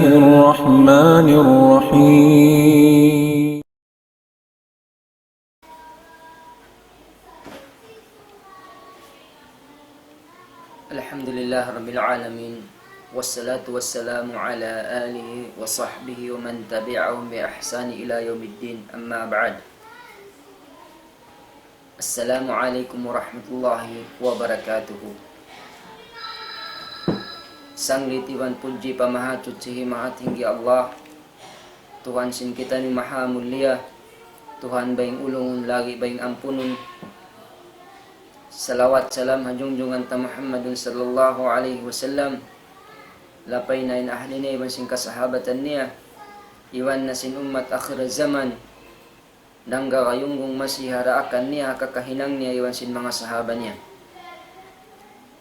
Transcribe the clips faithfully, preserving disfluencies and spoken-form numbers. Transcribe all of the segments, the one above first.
الرحمن الرحيم. الحمد لله رب العالمين، والصلاة والسلام على آله وصحبه ومن تبعهم بإحسان إلى يوم الدين، أما بعد. Assalamu alaykum warahmatullahi wabarakatuh. Sanglit iban pudji pa Mahasuchi, Mahatinggi Allah, Tuhan sin kitaniyu maha mulia, Tuhan baying ulungun, lagi baying ampunun. Salawat salam ha jungjungan ta Muhammadun sallallahu alayhi wasallam, lapay na in ahli niya iban sin kasahabatan niya, iban na sin ummat akhir zaman, nanggarayunggung masi ha daakan niya, ha kakahinang niya, iban sin manga sahaba niya.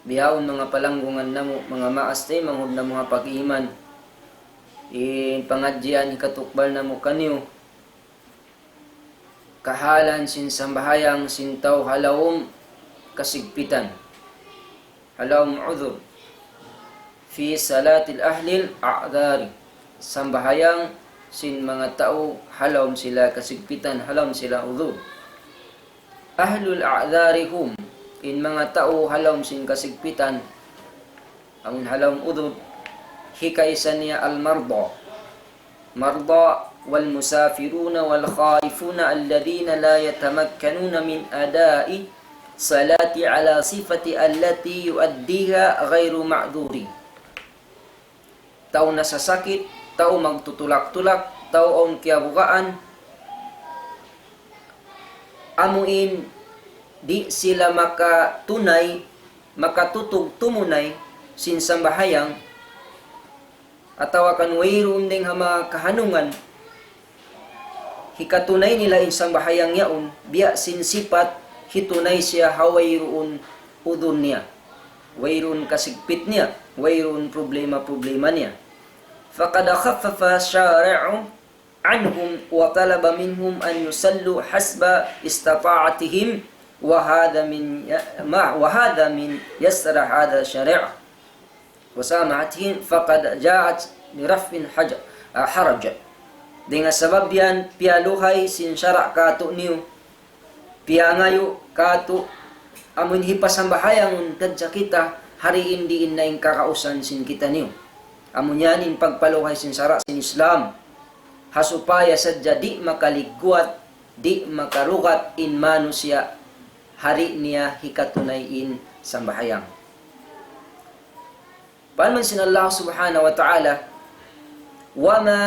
Bihaun manga palanggungan namu', manga maas taymanghud namu' ha pag-iman, in pangadjian hikatukbal namu' kaniyu, kahalan sin sambahayang sin tau ha lawm kasigpitan, ha lawm udhur. في صلاة أهل الأعذار. Sambahayang sin manga tau ha lawm sila kasigpitan, ha lawm sila udhur. أهل الأعذار هم, in manga tau ha lawm sin kasigpitan, amun ha lawm udhur, hikaisa niya المرضى. المرضى والمسافرون والخائفون الذين لا يتمكنون من أداء الصلاة على الصفة التي يؤديها غير معذور. Tau nasasakit, tau magtutulak-tulak, tau awn kiyabugaan, amu in di' sila makatunay, makatutug tumunay sin sambahayang, atawa kan wayruun dayng ha manga kahanungan, hikatunay nila in sambahayang yaun, biya' sin sipat, hitunay siya ha wayruun udhur niya, wayruun kasigpit niya, wayruun problema-problema niya. فقد خفف الشارع عنهم وطلب منهم أن يصلوا حسب استطاعتهم، وهذا من ي-، ما، وهذا من يسر هذا الشارع وسامحتهم فقد جاءت لرفع الحج-، الحرج. Dayn ha sabab yan, piyaluhay sin sara' kātu'niyu, piyangayu' kātu', amun hipasambahayangun sadja kita, ha diin-diin na in kagausan sin kitaniyu. Amu yan in pagpaluhay sin sara' sin Islam. Ha supaya sadja di' makaligguat, di' makarugat in manusiya' ha di' niya hikatunay in sambahayang. Parman sin Allah Subhanahu wa Ta'ala, وما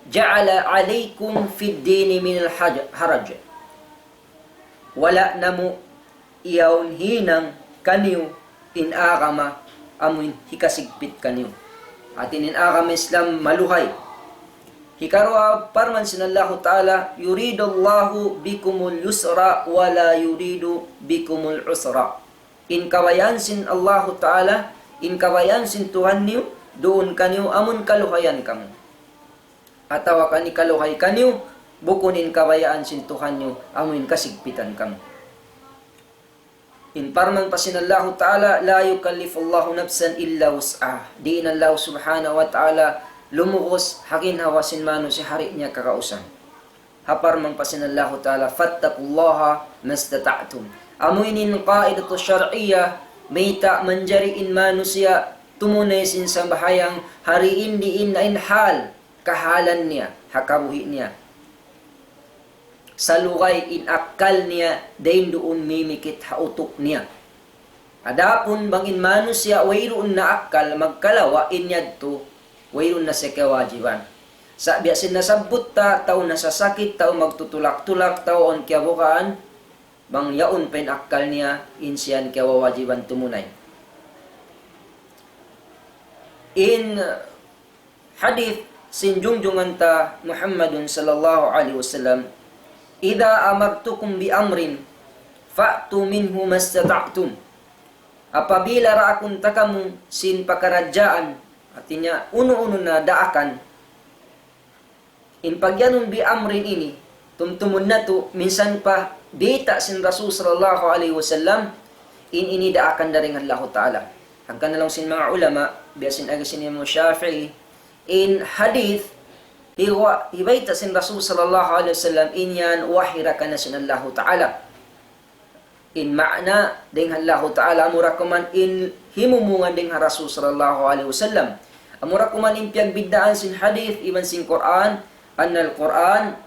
جعل عليكم في الدين من الحج-، حرج. Wala' namu' yaun hinang kaniyu in agama amun hikasigpit kaniyu. Hati niya in agama Islam maluhay. Hikaruwa, parman sin Allahu Ta'ala, يريد الله بكم اليسر ولا يريد بكم العسر. In kabayaan sin Allahu Ta'ala, in kabayaan sin Tuhan niyu, duun kaniyu amun kaluhayan kamu. Atawa kan hikaluhay kaniyu, bukun in kabayaan sin Tuhan niyu, amun kasigpitan kamu. In parman pa sin Allahu Ta'ala, لا يكلف الله نفسا إلا وسعها. Di' in Allah Subhanahu wa Ta'ala lumugus ha ginhawa sin manusiya' ha di' niya kagausan. Ha parman pa sin Allahu Ta'ala, فاتقوا الله ما استطعتم. Amu ini in qaidatu shar'iyyah, mayta' manjari in manusiya' tumunay sin sambahayang ha diin-diin na in hal, kahalan niya, ha kabuhi' niya. Salugay in akkal niya, dayn duun mimikit ha utuk niya. Adapun bang in manusiya' wayruun na akkal, magkalawa in yadtu, wayruun na siya kiyawajiban. Sa' biya' sin nasabbut ta, tau nasasakit, tau magtutulak-tulak, tau awn kiyabugaan, bang yaun pa in akkal niya, in siya in kiyawawajiban tumunay. In hadith sin jungjungan ta Muhammadun sallallahu alayhi wasallam, إذا أمرتكم بأمر فأتوا منه ما استطعتم. Apabila daakun ta kamu sin pakaradjaan, hati niya unu-unu na daakan, in pagyanun bi amrin ini, tumtumun natu', minsan pa biyayta' sin Rasul sallallahu alayhi wasallam, in ini daakan dayn ha Allahu Ta'ala. Hangkan na laung sin manga ulama, biya' sin agi sin Imam Shafi'i, In hadith, hiwa-, hibayta' sin Rasul sallallahu alayhi wasallam, in yan wahi ra kaniya sin Allahu Ta'ala. In ma'na dayn ha Allahu Ta'ala, amura kuman in himumungan dayn ha Rasul sallallahu alayhi wasallam. Amura kuman in piyagbiddaan sin hadith iban sin Qur'an, أن القرآن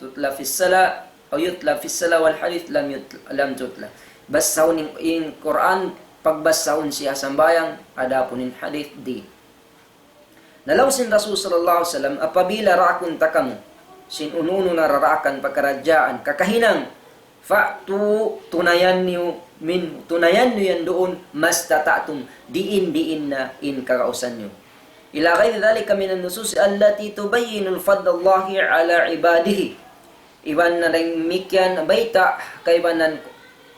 يتلى في الصلاة، أو يتلى في الصلاة والحديث لم يتل-، لم يتلى. Basahun in, in Qur'an, pagbasahun siya sambahayang, adapun in hadith di'. Na laung sin Rasul sallallahu alayhi wasallam, apabila raakun ta kamu sin unu-unu na raraakan pakaradjaan kakahinang, فأتوا, tunayan niyu, منه, tunayan niyu yan duun, ما استطعتم, diin-diin na in kagausan niyu. إلى غير ذلك من النصوص التي تبين فضل الله على عباده. Iban na damikkiyan bayta', kaibanan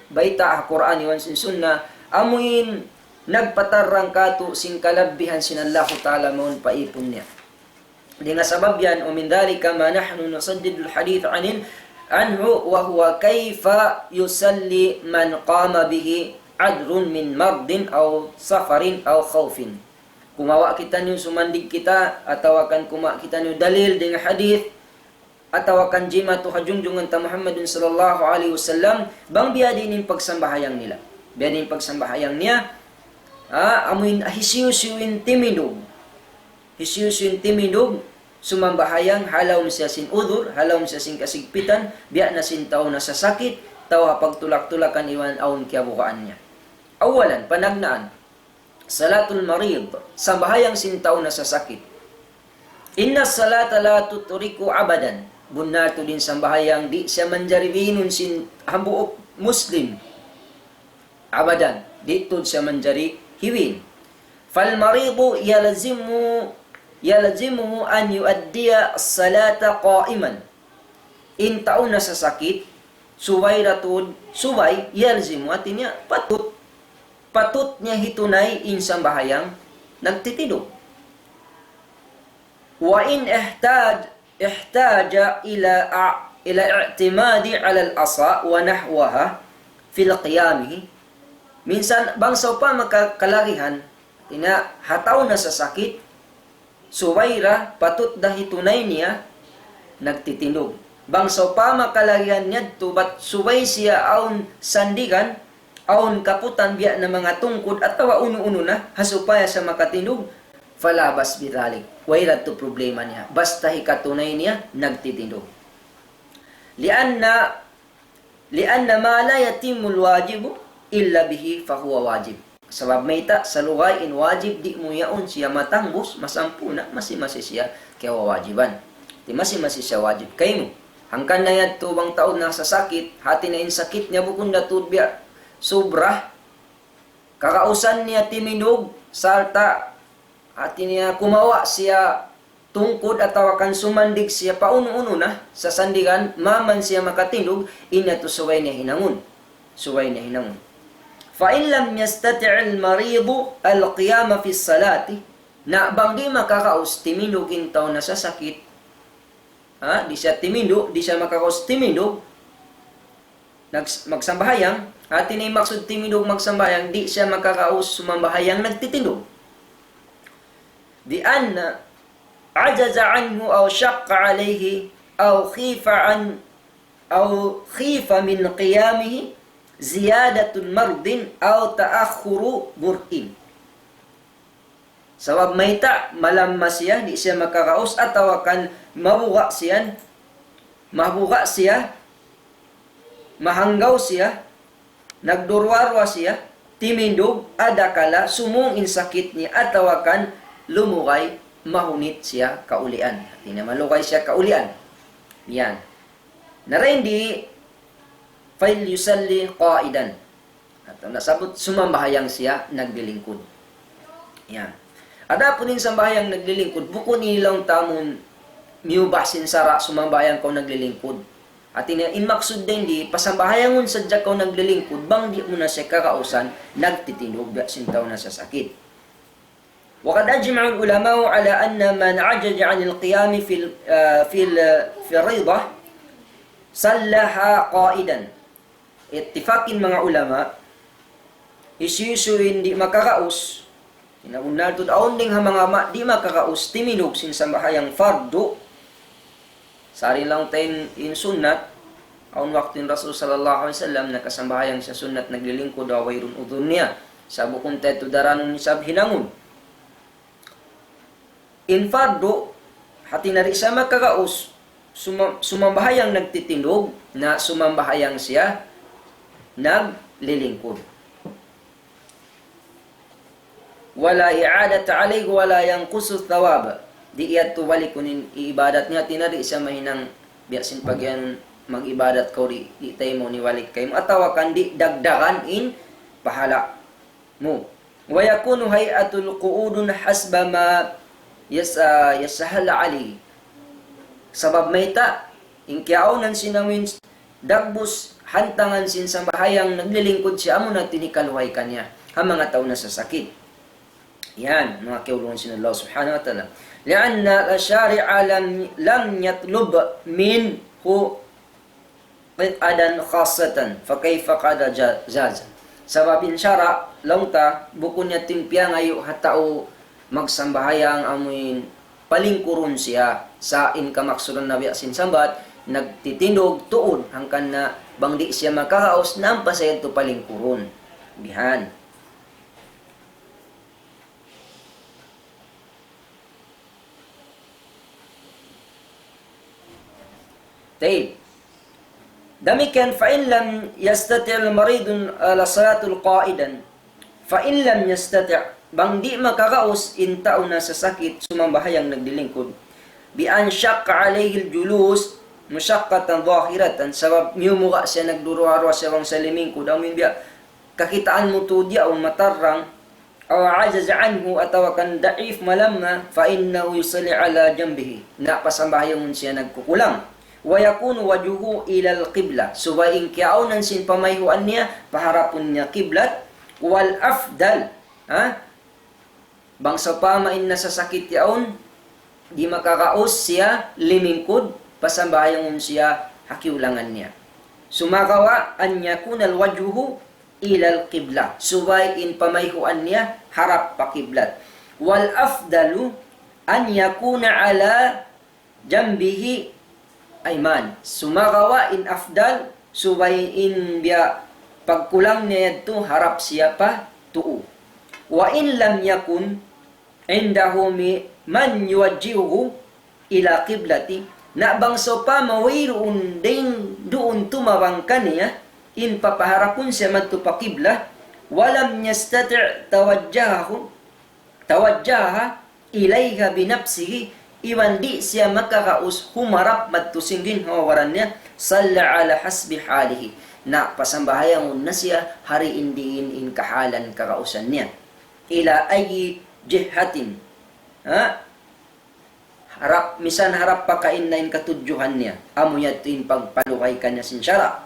bayta' ha Qur'an iban sin Sunnah, amuin nagpatarrang kātu' sin kalabbihan sin Allahu Ta'ala mawn pa īpun niya. Dayn ha sabab yan, ومن ذلك ما نحن نسدد الحديث عن، عنه، وهو كيف يصلي من قام به عذر من مرض أو سفر أو خوف. Kumawa' kitaniyu, sumandig kita, atawa kan kumawa' kitaniyu dalil dayn ha hadith, atawa kan jimatu ha jungjungan ta Muhammadun sallallahu alayhi wasallam, bang biya' diin in pagsambahayang nila. Biya' diin in pagsambahayang niya, ha, amuin hisiyu-siyu in timindug. Hisiyu-siyu in timindug, sumambahayang, ha lawm siya sin udhur, ha lawm siya sin kasigpitan, biya' na sin tau nasasakit, tau ha pagtulak-tulakan iban awn kiyabugaan niya. Awalan, panagnaan, صلاة المريض, sambahayang sin tau nasasakit. إن الصلاة لا تتركه أبدا. Bunnal tuud in sambahayang di' siya manjari hiwinun sin hambuuk Muslim. Abadan, di' tuud siya manjari hiwin. فالمريض يلزم، يلزمه أن يؤدي الصلاة قائما. In tau nasasakit, subay da tuud, subay, يلزم, hāti niya, patut. Patut niya hitunay in sambahayang nagtitindug. وإن احتاج، احتاج إلى ا-، إلى الاعتماد على العصا ونحوها في قيامه. Minsan, bang sawpama ka-, kalagihan, hāti niya, ha tau nasasakit, subay da, patut da hitunay niya nagtitindug. Bang sawpama kalagihan niya yadtu, bat subay siya awn sandigan, awn kaputan biya' na manga tungkud atawa unu-unu na, ha supaya siya makatindug, فلا بأس بذلك. Way da tuud problema niya. Basta hikatunay niya, nagtitindug. لأن، لأن ما لا يتم الواجب إلا به فهو واجب. Sabab mayta', salugay in wajib di' mu yaun siya matangbus, masampurna', masi-masi siya kiyawawajiban. Di' masi-masi siya wajib kaymu. Hangkan na yadtu bang tau nasasakit, hāti niya in sakit niya bukun da tuud biya' subra, kagausan niya timindug, sarta' hāti niya kumawa' siya tungkud atawa kan sumandig siya pa unu-unu na, sasandigan, maman siya makatindug, in yadtu subay niya hinangun. Subay niya hinangun. فإن لم يستطع المريض القيام في الصلاة. Na bang di' makakaus timindug in tau nasasakit, ha, di' siya timindug, di' siya makakaus timindug, nags-, magsambahayang, hāti niya in maksud timindug magsambahayang, di' siya makakaus sumambahayang nagtitindug. بأن عجز عنه أو شق عليه أو خيف عن، أو خيف من قيامه زيادة مرض أو تأخر برء. Sabab mayta', malamma siya, di' siya makakaus, atawa kan mabuga' siya, mabuga' siya, mahanggaw siya, nagdurwa-rwa siya, timindug, adakala sumūng in sakit niya, atawa kan lumugay, mahunit siya kaulian. Hāti niya malugay siya kaulian. Yan. Na dayn di, فليصل قاعدا. Atawa na sabut, sumambahayang siya naglilingkud. Yan. Adapun in sambahayang naglilingkud, bukun in laung ta amun miyubah sin sara' sumambahayang kaw naglilingkud. Hāti niya, in maksud dayn di, pasambahayangun sadja kaw naglilingkud, bang di' mu na siya kagausan, nagtitindug biya' sin tau nasasakit. وقد أجمع العلماء على أن من عجز عن القيام في ال-، آه، في ال-، في الفريضة صلاها قاعدا. Ittifaq in manga ulama, hisiyu-siyu in di' makakaus, Nabunnal tuud awn dayng ha manga ma-, di' makakaus timindug sin sambahayang fardu. Sari laung ta in, in sunnat, awn waktu in Rasul sallallahu alayhi wasallam nakasambahayang siya sunnat naglilingkud ha wayruun udhur niya. Sa' bukun ta yadtu daranun isab hinangun. In fardu, hati niya di' siya makakaus, suma-, sumambahayang nagtitindug, na sumambahayang siya naglilingkud. ولا إعادة عليه ولا ينقص الثواب. Di' yadtu balikun in ibadat niya, hati niya di' siya mahinang biya' sin pag-iyanun mag-ibadat kaw di', di' taymaun ibalik kaymu. Atawa kan di' dagdagan in pahala mu. ويكون هيئة القعود حسب ما يس-, يسهل عليه. Sabab mayta', in kiyaawnan sin amuin dagbus hantangan sin sambahayang naglilingkud siya amuna in hikaluhay kaniya ha manga tau nasasakit. Yan, manga kiyaulungan sin Allah Subhanahu wa Ta'ala. لأن الشارع لم، لم يطلب منه قعودا خاصة، فكيف قد جا-، جاز. Sabab in sara', laung ta, bukun niya in piyangayu' ha tau magsambahayang amuin palingkurun siya, sa' in kamaksuran na biya' sin sambat, nagtitindug tuud, hangkan na bang di' siya makakaus, na ampa sa yadtu palingkurun. Bihan. Tayyib. Damikkiyan, فإن لم يستطع المريض الصلاة قاعدا، فإن لم يستطع, bang di' makakaus in tau nasasakit sumambahayang naglilingkud, بأن شق عليه الجلوس مشقة ظاهرة, sabab miyumuga' siya nagduruwa-ruwa siya bang sa limingkud, amuin biya' kakitaan mu tuud yaun matarrang, أو عجز عنه, atawa kan daif malamma, فإنه يصلي على جنبه, na pasambahayangun siya nagkukulang. ويكون وجهه إلى القبلة, subay in kiyaawnan sin pamayhuan niya, paharapun niya kiblat. والأفضل, ha? Bang sawpama in nasasakit yaun, di' makakaus siya limingkud, pasambahayangun siya ha kiyulangan niya. Sumagawa', أن يكون الوجه إلى القبلة. Subay in pamayhuan niya harap pa kiblat. والأفضل أن يكون على جنبه الأيمن. Sumagawa' in afdal, subay in biya' pagkulang niya yadtu harap siya pa tuu. وإن لم يكن عنده م-، من يوجهه إلى القبلة, na bang sawpama wayruun dayng duun tumabang kaniya, in papaharapun siya madtu pa kiblat, ولم يستطع توجهه، توجهها إليها بنفسه, iban di' siya makakaus humarap madtu sin ginhawa-baran niya, صلى على حسب حاله, na pasambahayangun na siya ha diin-diin in kahalan kakausan niya. إلى أي جهة. Ha? Harap, misan harap pa kain na in katudjuhan niya. Amu yadtu in pagpalugay kaniya sin sara'.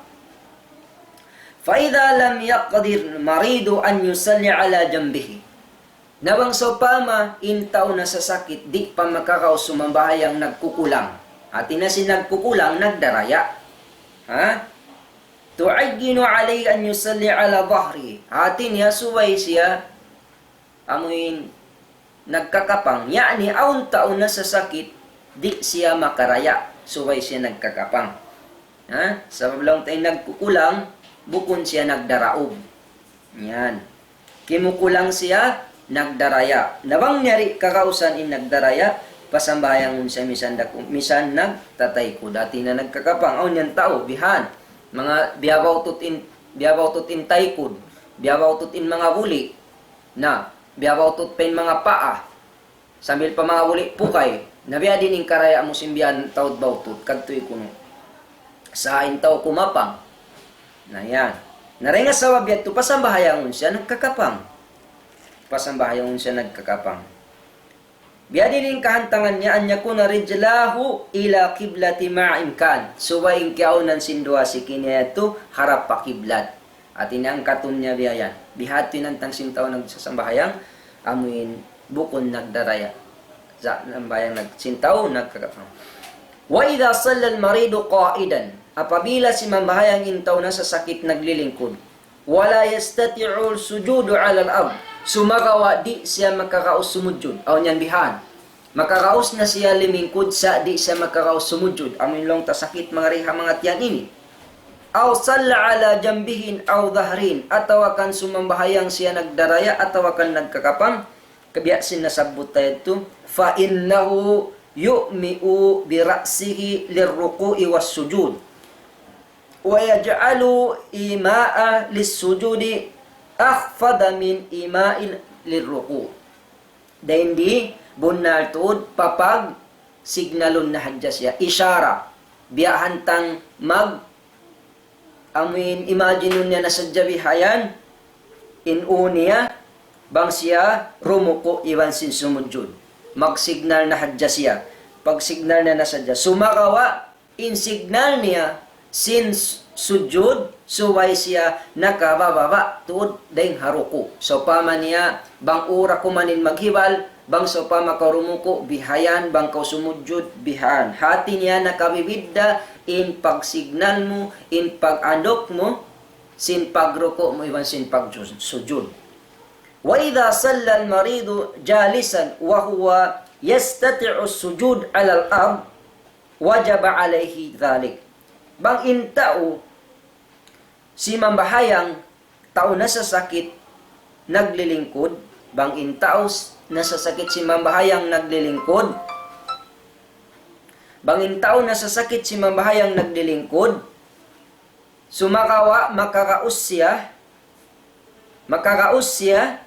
فإذا لم يقدر المريض أن يصلي على جنبه. Na bang sawpama in tau nasasakit, di' pa makakaus sumambahayang nagkukulang. Hati niya sin nagkukulang, nagdaraya. Ha? تعين عليه أن يصلي على ظهره. Hati niya subay siya amuin nagkakapang, ya'ni awn tau nasasakit, di' siya makaraya, subay siya nagkakapang. Ha? Sabab laung ta in nagkukulang, bukun siya nagdaraug. Yan. Kimukulang siya, nagdaraya. Na bang niya di' kakausan in nagdaraya, pasambahayangun siya misan daku-, misan nagtataykud. Hati niya nagkakapang, awn yan tau, bihan. Manga biyabaw tut in, biyabaw tut in taykud, biyabaw tut in manga buli'. Na, biyabaw tut pa in manga paa. Sambil pa manga buli' pukay. Na biya' diin in karaya' mu sin biya' taud baw tut, kadtu kunu'. Sa' in tau kumapang. Na yan. Na dayn ha sabab yadtu, pasambahayangun siya nagkakapang. Pasambahayangun siya nagkakapang. Biya' diin in kahantangan niya, أن يكون رجلاه إلى القبلة مع إمكان. Subay in kiyaawnan sin duwa siki niya yadtu harap pa kiblat. Hati niya angkatun niya biya' yan. Bihadtu in hantang sin tau nagsasambahayang, amuin bukun nagdaraya. Sa' sambahayang nag-, sin tau nagkakapang. وإذا صلى المريض قاعدا. Apabila simambahayang in tau nasasakit naglilingkud. ولا يستطيع السجود على الأرض. Sumagawa' di' siya makaraus sumujud. Awn yan bihan. Makaraus na siya limingkud sa' di' siya makaraus sumujud. Amu in laung ta sakit manga riha manga tiyan ini. أو صلى على جنبه أو ظهره. Atawa kan sumambahayang siya nagdaraya, atawa kan nagkakapang. Kabiya' sin nasabbut ta yadtu. فإنه يؤمئ برأسه للركوع والسجود. ويجعل إيماءه للسجود أخفض من إيمائه للركوع. Dayn di, bunnal tuud, papagsignalun na hadja siya. Ishara. Biya' hantang mag, amuin imaginun niya na sadja bihayan, in ū niya, bang siya rumuku' iban sin sumujud. Magsignal na hadja siya. Pagsignal niya na sadja. Sumagawa', in signal niya sin s-, sujud, subay siya nakabababa tuud dayn ha ruku'. Sawpama niya, bang ura kumanin maghibal, bang sawpama kaw rumuku', bihayan, bang kaw sumujud, bihan. Hati niya nakabibidda in pagsignal mu, in pag-anduk mu, sin pagruku' mu, iban sin pagsujud. وإذا صلى المريض جالسا وهو يستطيع السجود على الأرض وجب عليه ذلك. Bang in tau simambahayang tau nasasakit naglilingkud, bang in tau s-, nasasakit simambahayang naglilingkud, bang in tau nasasakit simambahayang naglilingkud, sumagawa' makaraus siya, makaraus siya,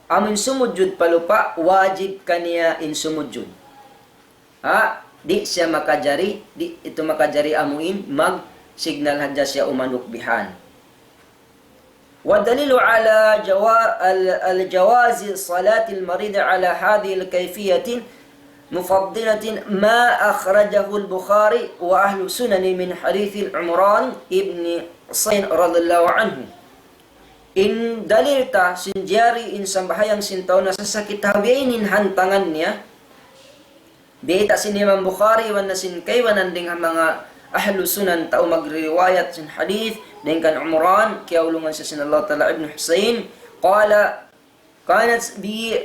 amuin sumujud pa lupa', wajib kaniya in sumujud. Ha? Di' siya makajari, di' itu makajari amuin, mag-signal hadja siya umanduk bihan. والدليل على جوا-، ال-، الجواز صلاة المريض على هذه الكيفية مفضلة ما أخرجه البخاري وأهل السنن من حديث عمران بن حصين رضي الله عنه. In dalil ta, sin jari in sambahayang sin tau nasasakit ha biya' ini in hantangan niya, bayta' sin Imam Bukhari, iban na sin kaibanan dayn ha manga ahlu sunan tau magriwayat sin hadith, dayn kan Umran, kiyaulungan siya sin Allah Ta'ala, ibn Husayn, قال: كانت بي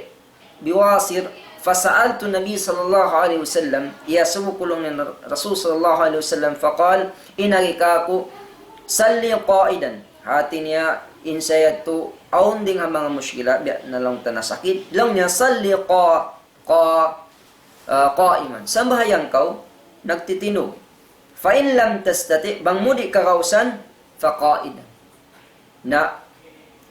بواسر فسألت النبي صلى الله عليه وسلم, iyasubu ku laung niya in Rasul sallallahu alayhi wasallam, فقال, in agi kāku', صل قاعدا. Hati niya, in siya yadtu, awn dayn ha manga mushkila, biya' na laung ta nasakit. Laung niya, صل قا-، قا-، ah, قائما. Sambahayang kaw, nagtitindug. فإن لم تستطع, bang mu di' kagausan, فقاعدا. Na,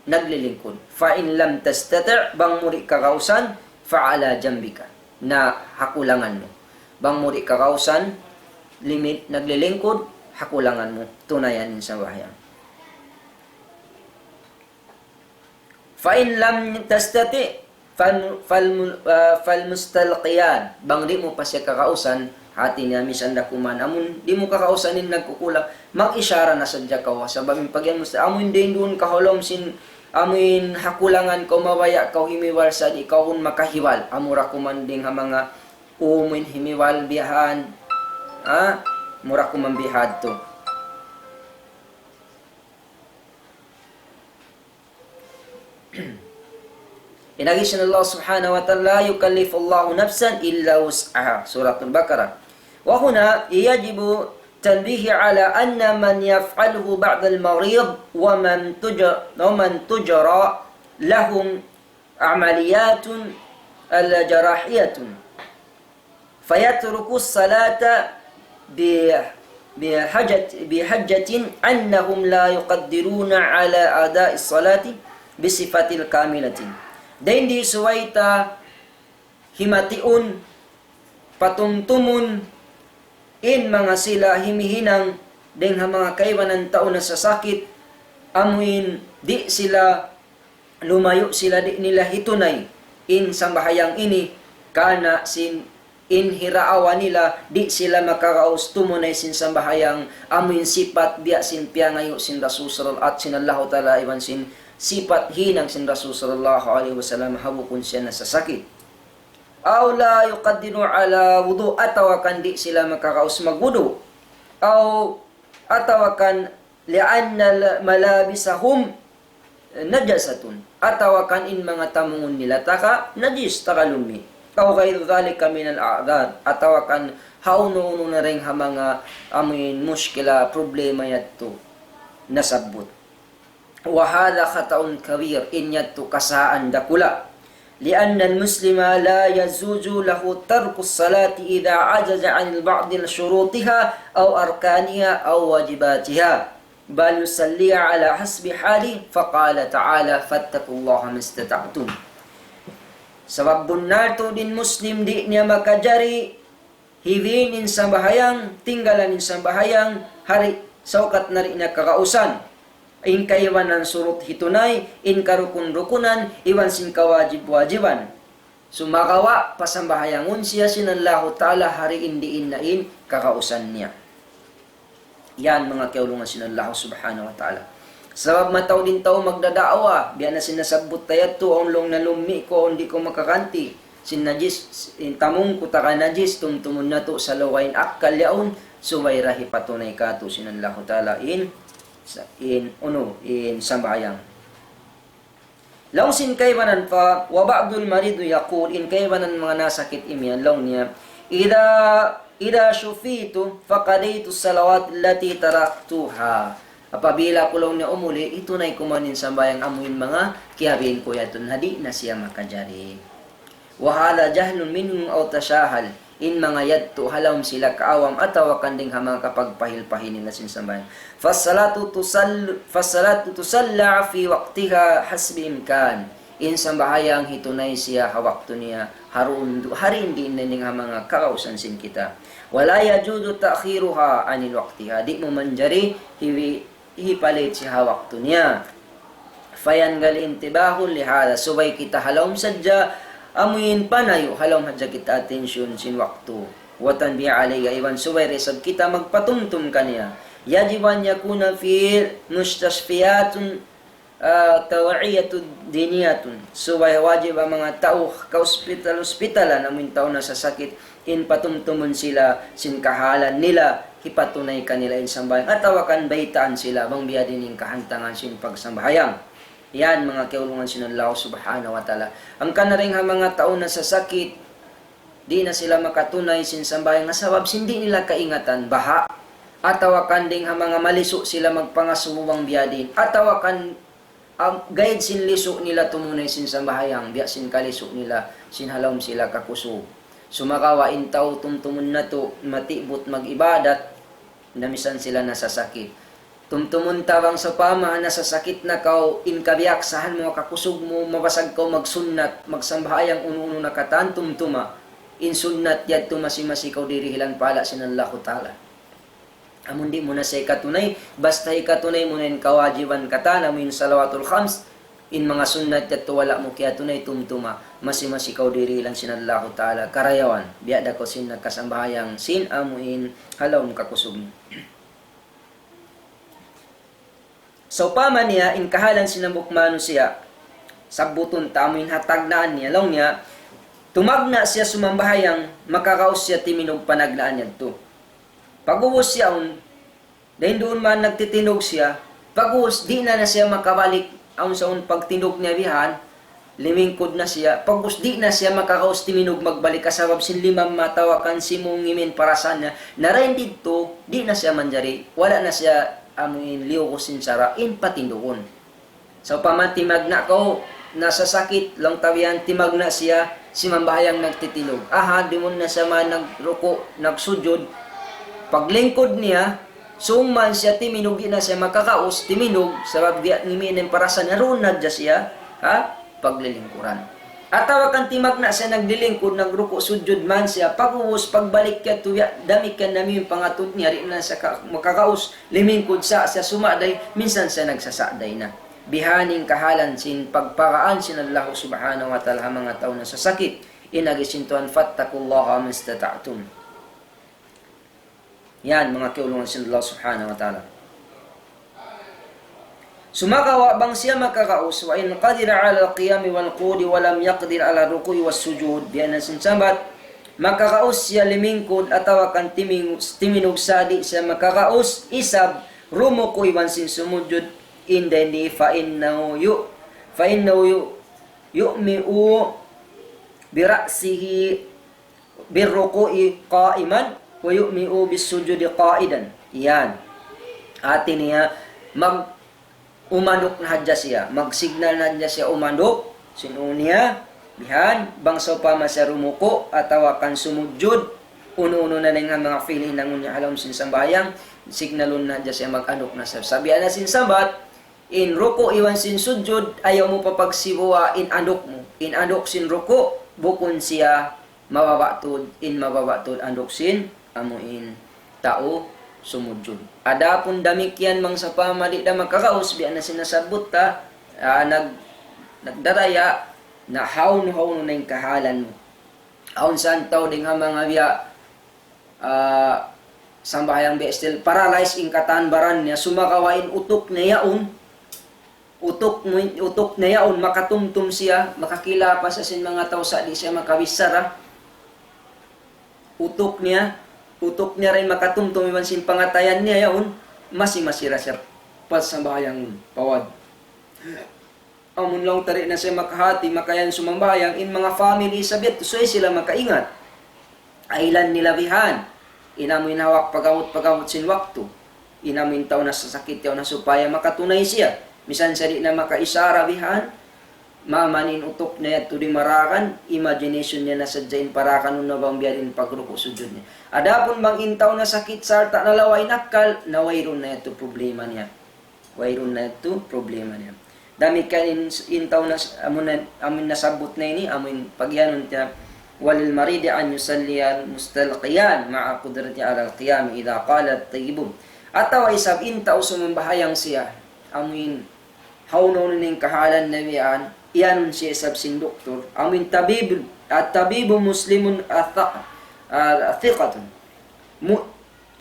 naglilingkud. فإن لم تستطع, bang mu di' kagausan, فعلى جنبك. Na, ha kulangan mu. Bang mu di' kagausan, limit, naglilingkud, ha kulangan mu. Tunayan in sambahayang. فإن لم تستطع فال-، فالم-، ah, فالمستلقيان. Bang di' mu pa siya kagausan, hati niya misan da kuman. Amun di' mu kagausan in nagkukulang, mag-ishara na sadja kaw. Sabab in pag-iyan mu sa amun dayn duun ka ha lawm sin, amun ha kulangan kaw, mabaya' kaw himiwal sa di' kaw hun makahibal. Amura kuman dayn ha manga umin himiwal bihan. Ha? Mura kuman bihadtu. In agi sin Allah subhanahu wa ta'ala, لا يكلف الله نفسا إلا وسعها. Suratul Baqarah. وهنا يجب التنبيه على أن من يفعله بعض المريض ومن تج-، ومن تجرى لهم عمليات الجراحية فيترك الصلاة بحجة، بحجة أنهم لا يقدرون على أداء الصلاة بصفة كاملة. Dayn di subay ta himatiun, patumtumun, in manga sila himihinang dayn ha manga kaibanan tau nasasakit, amuin di' sila lumayu' sila di' nila hitunay in sambahayang ini, karna' sin in hiraawa nila di' sila makaraus tumunay sin sambahayang amuin sipat biya' sin piyangayu' sin Rasul sallallahu at sin Allahu Ta'ala iban sin sipat hinang sin Rasul sallallahu alayhi wasallam ha bukun siya nasasakit. أو لا يقدر على وضوء, atawa kan di' sila makaraus magwudu'. أو, atawa kan لأن ملابسهم najasatun, atawa kan in manga tamungun nila taka najis, taka lumi'. Aw ghayru dhalika minal a'dhar, atawa kan ha unu-unu na dayn ha manga amuin mushkila, problema yadtu nasabbut. Wa hadha khata'un kabir, in yadtu kasaan dakula'. لأن المسلم لا يجوز له ترك الصلاة إذا عجز عن بعض شروطها أو أركانها أو واجباتها، بل يصلي على حسب حاله، فقال تعالى: فاتقوا الله ما استطعتم. Sabab bunnal tuud in Muslim di' niya makajari hiwiin in sambahayang, tinggalan in sambahayang, hari saukat na di' niya kagausan. In kaibanan surut hitunay, in karukun-rukunan, iban sin kawajib-wajiban. Sumagawa', pasambahayangun siya sin Allahu Ta'ala hari in diin na in kagausan niya. Yan, manga kiyaulungan sin Allah Subhanahu wa Ta'ala. Sabab mataud in tau magdadaawa, biya' na sin nasabbut ta yadtu, awn laung niya lumi' ku, awn di' ku makaganti sin najis, in tamung ku taka najis, tumtumun natu' sa lugayn akkal yaun, subay da hipatunay katu' sin Allahu Ta'ala in, sa-, in, unu, in sambahayang. Laung sin kaibanan pa, وبعض المريض يقول, in kaibanan manga nasakit imiyan, laung niya, إذا، إذا شفيت فقضيت الصلوات التي تركتها. Apabila aku laung niya umuli, hitunay ku man in sambahayang amuin manga kiyawiin ku yadtu, na di' na siya makajari. وهذا جهل منهم أو تساهل. In manga yadtu ha lawm sila kaawam atawa kan dayn ha manga kapagpahil-pahil nila sin sambahayang. فالصلاة تصل-، فالصلاة تصلى في وقتها حسب إمكان. In sambahayang hitunay siya ha waktu niya, harun du-, hari in diin na dayn ha manga kagausan sin kita. ولا يجوز تأخيرها عن وقتها. Di' mu manjari hiwi-, hipalit siya ha waktu niya. فينبغي الانتباه لهذا, subay kita ha lawm sadja, amuin panayu', ha lawm sadja kita attention sin waktu. والتنبيه عليه, iban subay da isab kita magpatumtum kaniya. يجب أن يكون في مستشفيات، آه، توعية دينية. Subay wajib ha manga tau kaospital-ospitalan, amuin tau nasasakit, in patumtumun sila sin kahalan nila, hipatunay kanila in sambahayang, atawa kan baytaan sila bang biya' diin in kahantangan sin pagsambahayang. Yan, manga kiyaulungan sin Allah Subhanahu wa Ta'ala. Hangkan na dayn ha manga tau nasasakit, di' na sila makatunay sin sambahayang, sabab sin di' nila kaingatan, baha', atawa kan dayn ha manga malisu' sila magpangasubu bang biya' diin, atawa kan am, gaid sin lisu' nila tumunay sin sambahayang, biya' sin kalisu' nila, sin ha lawm sila kakusug. Sumagawa' in tau tumtumun natu', matibut mag-ibadat, na misan sila nasasakit. Tumtumun ta bang sawpama nasasakit na kaw, in kabiyaksahan mu, kakusug mu, mabasag kaw magsunnat, magsambahayang unu-unu na katan, tumtuma. In sunnat yadtu masi-masi kaw dirihilan pahala' sin Allahu Ta'ala. Amun di' mu na siya hikatunay, basta hikatunay mu na in kawajiban katan, amu in salawatul khams, in manga sunnat yadtu wala' mu kiyatunay, tumtuma, masi-masi kaw dirihilan sin Allahu Ta'ala karayawan, biya' da kaw sin nagkasambahayang sin amu in ha lawm kakusug mu. Sawpama niya in kahalan sin hambuuk manusiya', sabbutun ta amu in ha tagnaan niya, laung niya, tumagna' siya sumambahayang, makagaus siya timinug pa nagnaan yadtu. Pag'ubus yaun, dayn duun man nagtitinug siya, pag'ubus di' na na siya makabalik, awn sa un pagtinug niya bihan, limingkud na siya, pag'ubus di' na siya makagaus timinug magbalik, sabab sin limam mata atawa kan simu ngimin parasan niya, na dayn didtu, di' na siya manjari, wala' na siya amu in liyugus sin sara', in patinugun. Sawpama timagna' kaw, nasasakit, laung ta bihan, timagna' siya, simambahayang nagtitinug. Aha, duun na siya man nagruku', nagsujud. Paglingkud niya, sung man siya timinug, di' na siya makagaus, timinug, sabab biya' ngimin in parasan niya, duun na hadja siya, ha? Paglilingkuran. Atawa kan timagna' siya naglilingkud, nagruku', sujud man siya, pag'ubus, pagbalik niya tuud, damikkiyan na in pangatud niya, di' na siya ka-, makagaus, limingkud sa, siya suma'day, minsan siya nagsasa'day na. Bihan in kahalan sin pagparaan sin Allah Subhanahu wa Ta'ala ha manga tau nasasakit. In agi sin Tuhan, فاتقوا الله ما استطعتم. Yan, manga kiyaulungan sin Allah Subhanahu wa Ta'ala. Sumagawa' bang siya makagaus, وإن قدر على القيام والقعود ولم يقدر على الركوع والسجود, biya' na sin sambat, makagaus siya limingkud atawa kan timing-, timinug sa di' siya makagaus, isab, rumuku' iban sin sumujud, In dayn di, فإنه يؤ-، فإنه يؤ-، يؤمئ برأسه بالركوع قائما ويؤمئ بالسجود قاعدا. Yan. Hati niya, mag-, umanduk na hadja siya. Mag-signal na hadja siya umanduk. Sin ū niya, bihan, bang sawpama siya rumuku', atawa kan sumujud, unu-unu na dayn ha manga fi'il hinangun niya ha lawm sin sambahayang, signalun na hadja siya mag-anduk na siya. Sabihan na sin sabat, in ruku' iban sin sujud, ayaw mu papagsibuwa in anduk mu. In anduk sin ruku', bukun siya mababa' tuud, in mababa' tuud anduk sin, amu in tau sumujud. Adapun damikkiyan bang sawpama di' da makagaus, biya' na sin nasabbut ta, ah, nag-, nagdaraya, na hawnu-hawnu na in kahalan mu. Awn sa tau dayn ha manga biya', ah, sambahayang biya' still paralyze in katan baran niya, sumagawa' in utuk niya yaun, utuk mu, utuk niya yaun, makatumtum siya, makakilala pa sa sin manga tau sa' di' siya makabichara. Utuk niya, utuk niya ra in makatumtum iban sin pangatayan niya yaun, masi-masi ra siya pasambahayang pawad. Amun laung ta di' na siya makahati, makayan sumambahayang, in manga family isab yadtu, subay sila makaingat. Aylan nila bihan. In amu in hawak pagabut-pagabut sin waktu. In amu in tau nasasakit yaun na supaya makatunay siya. Misan siya di' na makaisara bihan, maman in utuk niya yadtu di' marakan, imagination niya na sadja in parakanun na bang biya' diin pagruku' sujud niya. Adapun bang in tau nasakit sarta' nalawa' in akkal, na wayruun na yadtu problema niya. Wayruun na yadtu problema niya. Damikkiyan in, in tau nas-, amun na, amun nasabbut na ini, amun pagiyanun ta, وللمريض أن يصلي مستلقيا مع قدرته على القيام إذا قال الطبيب. Atawa isab in tau sumambahayang siya, amun hawnu-hawnu in kahalan niya bihan, iyanun siya isab sin doktor, amun tabib, الطبيب مسلم ث-، ثقة. Mu-,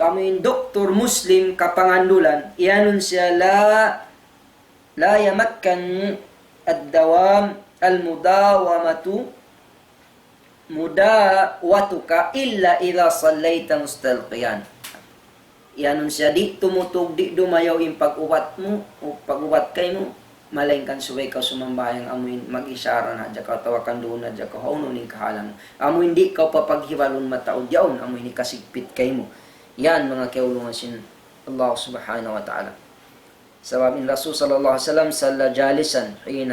Amu in doktor Muslim kapangandulan, iyanun siya لا، لا يمكن الدوام، المداومة، مداوتك إلا إذا صليت مستلقيا. Iyanun siya di' tumutug, di' dumayaw in pag-ubat mu, o pag-ubat kaymu, malayngkan subay kaw sumambahayang amu in mag-isara na hadja kaw, atawa kan duun na hadja kaw, hawnu in kahalan mu. Amu in di' kaw papaghibalun mataud yaun, amu in hikasigpit kaymu. Yan, manga kiyaulungan sin Allah Subhanahu wa Ta'ala. Sabab in Rasul sallallahu alayhi wasallam صلى جالسا حين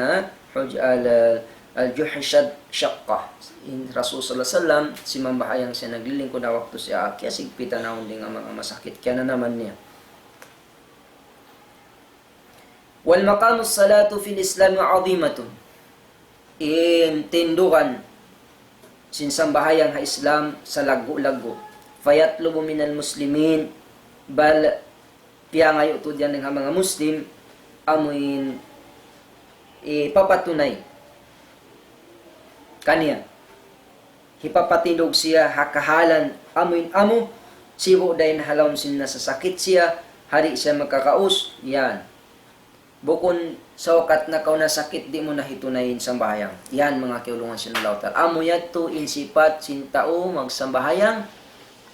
حج-، ال-، الجحش شق. In Rasul sallallahu alayhi wasallam, simambahayang siya naglilingkud ha waktu siya kiyasigpitan awn dayn ha manga masakit kiyananaman niya. ومقام الصلاة في الإسلام عظيم. In tindugan sin sambahayang ha Islam salaggu'-laggu'. فيطلب من المسلمين، bal piyangayu' tuud yan dayn ha manga Muslim, amu in hipapatunay kaniya. Hipapatindug siya ha kahalan amu in amu, sibu' dayn ha lawm sin nasasakit siya, di' siya makagaus, yan. Bukun sawkat na kaw nasakit, di' mu na hitunay in sambahayang. Yan, manga kiyaulungan sin Allah Ta'ala. Amu yadtu in sipat sin tau magsambahayang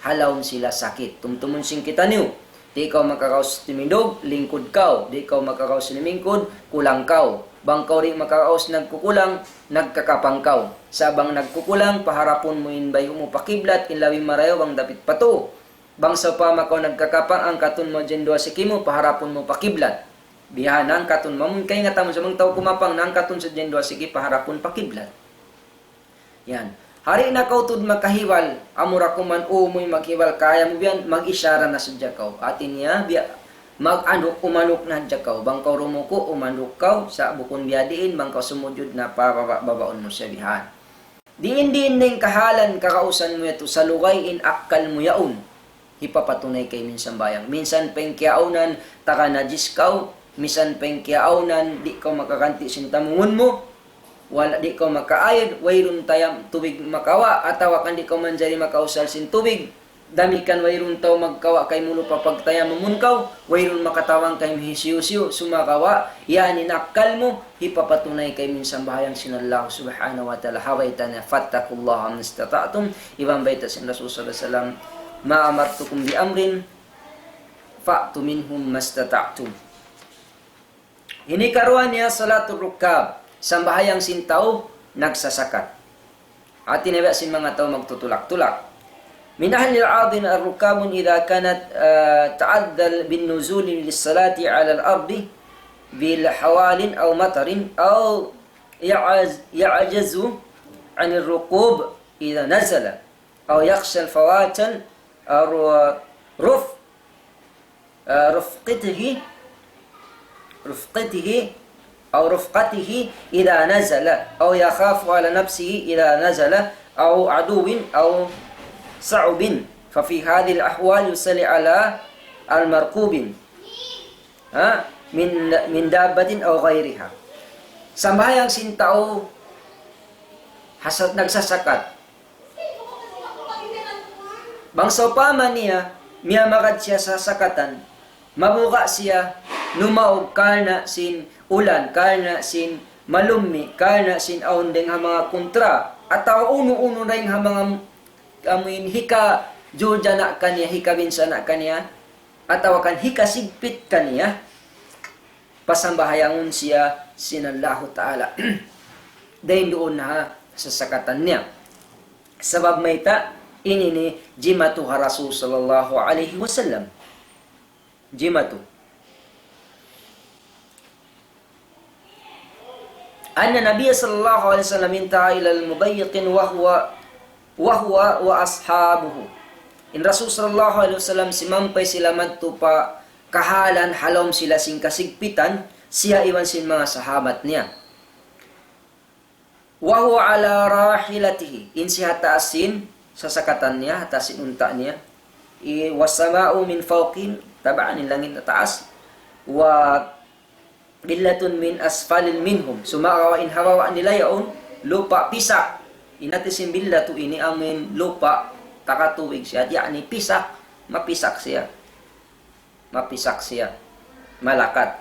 ha lawm sila sakit. Tumtumun sin kitaniyu. Di' kaw makagaus timindug, lingkud kaw. Di' kaw makagaus limingkud, kulang kaw. Bang kaw di' makagaus nagkukulang, nagkakapang kaw. Sa' bang nagkukulang, paharapun mu in bayu' mu pa kiblat, in labi marayaw bang dapit pa tuu. Bang sawpama kaw nagkakapang, angkatun mu yan duwa siki mu, paharapun mu pa kiblat. Bihan, angkatun, amun kaingatan mu sa' bang tau kumapang, angkatun sa' yan duwa siki, paharapun pa kiblat. Yan. Di' na kaw tuud makahibal, amura kuman umuy maghibal, kaya mu biyan, mag-isara na sadja kaw. Hati niya, biya', mag-anduk, umanduk na sadja kaw. Bang kaw rumuku', umanduk kaw, sa' bukun biya' diin, bang kaw sumujud na pababa'-babaun mu siya bihan. Diin-diin na in kahalan kagausan mu yadtu, salugay in akkal mu yaun. Hipapatunay kaymu in sambahayang. Minsan pa in kiyaawnan, taga najis kaw, minsan pa in kiyaawnan, di' kaw makaganti' sin tamungun mu, wala', di' kaw makaair, wayruun tayam tubig makawa', atawa kan di' kaw manjari makausal sin tubig, damikkiyan wayruun tau magkawa' kaymu lupa pagtayamumun kaw, wayruun makatabang kaymu hisiyu-siyu, sumagawa', yan in akkal mu, hipapatunay kaymu in sambahayang sin Allah Subhanahu wa Ta'ala. Ha bayta' niya, فاتقوا الله ما استطعتم, iban bayta' sin Rasul sallallahu alayhi wasallam, ما أمرتكم بأمر فأتوا منه ما استطعتم. Ini karuwa niya salatul rukab, sambahayang sin tau nagsasakat. Hati niya biya' sin manga tau magtutulak-tulak. من أهل العرض الركاب إذا كانت, آه، تعذر بالنزول للصلاة على الأرض بهوال أو مطر أو يعز-، يعجز عن الركوب إذا نزل أو يخشى الفوات الرف-، آه، رفقته، رفقته أو رفقته إذا نزل، أو يخاف على نفسه إذا نزل، أو عدو أو صعب، ففي هذه الأحوال يصلي على المركوب، ha, من، من دابة أو غيرها. Sambahayang sin tau hasat nagsasakat. Bang sawpama niya, miyamagad siya ha sakatan, mabuga' siya, numaug karna' sin ulan, karna' sin malummi', karna' sin awn dayng ha manga kontra, atawa unu-unu dayng ha manga amuin hikajurjana kaniya, hikabinsana kaniya, atawa kan hikasigpit kaniya, pasambahayangun siya sin Allahu Ta'ala. Dayn duun ha sasakatan niya. Sabab mayta', ini in jimatu ha Rasul sallallahu alayhi wasallam. Jimatu. أن النبي صلى الله عليه وسلم انتهى إلى مضيق وهو، وهو وأصحابه. In Rasul sallallahu alayhi wasallam simampay sila madtu pa kahalan ha lawm sila sin kasigpitan, siya iban sin manga sahabat niya. وهو على راحلته. In siya ha taas sin sasakatan niya, ha taas sin unta' niya. I-, والسماء من فوقهم, tabaan in langit ha taas. وظلة من أسفل منهم. Sumagawa' in ha baba' nila yaun, lupa' pisak. In hati sin zillatu ini amuin lupa' takatubig siya. Ya'ni pisak, mapisak siya. Mapisak siya. Malakat.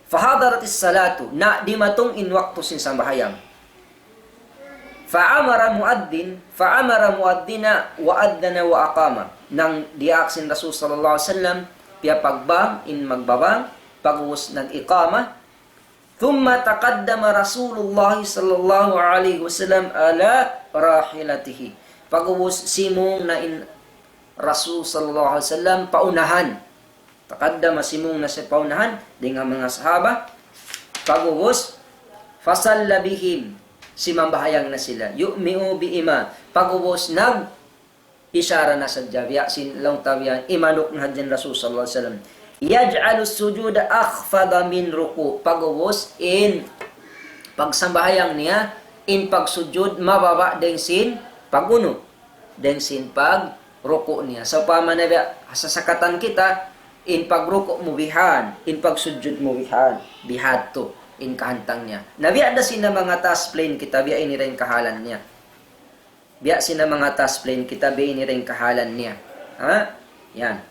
فحضرت الصلاة, na dimatung in waktu sin sambahayang. فأمر مؤذن، فأمر مؤذنا وأذن وأقام. Nang diyaak sin Rasul sallallahu alayhi wasallam, piyapagbang in magbabang, pag'ubus nag-iqama. ثم تقدم رسول الله صلى الله عليه وسلم على راحلته. Pag'ubus simung na in Rasul sallallahu alayhi wasallam pa unahan. Taqaddama, simung na siya pa unahan, dayn ha manga sahaba. Pag'ubus, فصلى بهم, simambahayang na sila. يومئ بإماء. Pag'ubus nag-ishara na sadja biya' sin laung ta biya' imanuk na hadja in Rasul sallallahu alayhi wasallam. يجعل السجود أخفض من الركوع. Pag'ubus in pagsambahayang niya, in pagsujud mababa' dayn sin pag'unu, dayn sin pagruku' niya. Sawpama na biya' ha sasakatan kita, in pagruku' mu bihan, in pagsujud mu bihan, bihadtu in kahantang niya. Na biya' da sin manga taas plane kita, biya' ini da in kahalan niya. Biya' sin manga taas plane kita, biya' ini da in kahalan niya. Ha? Yan.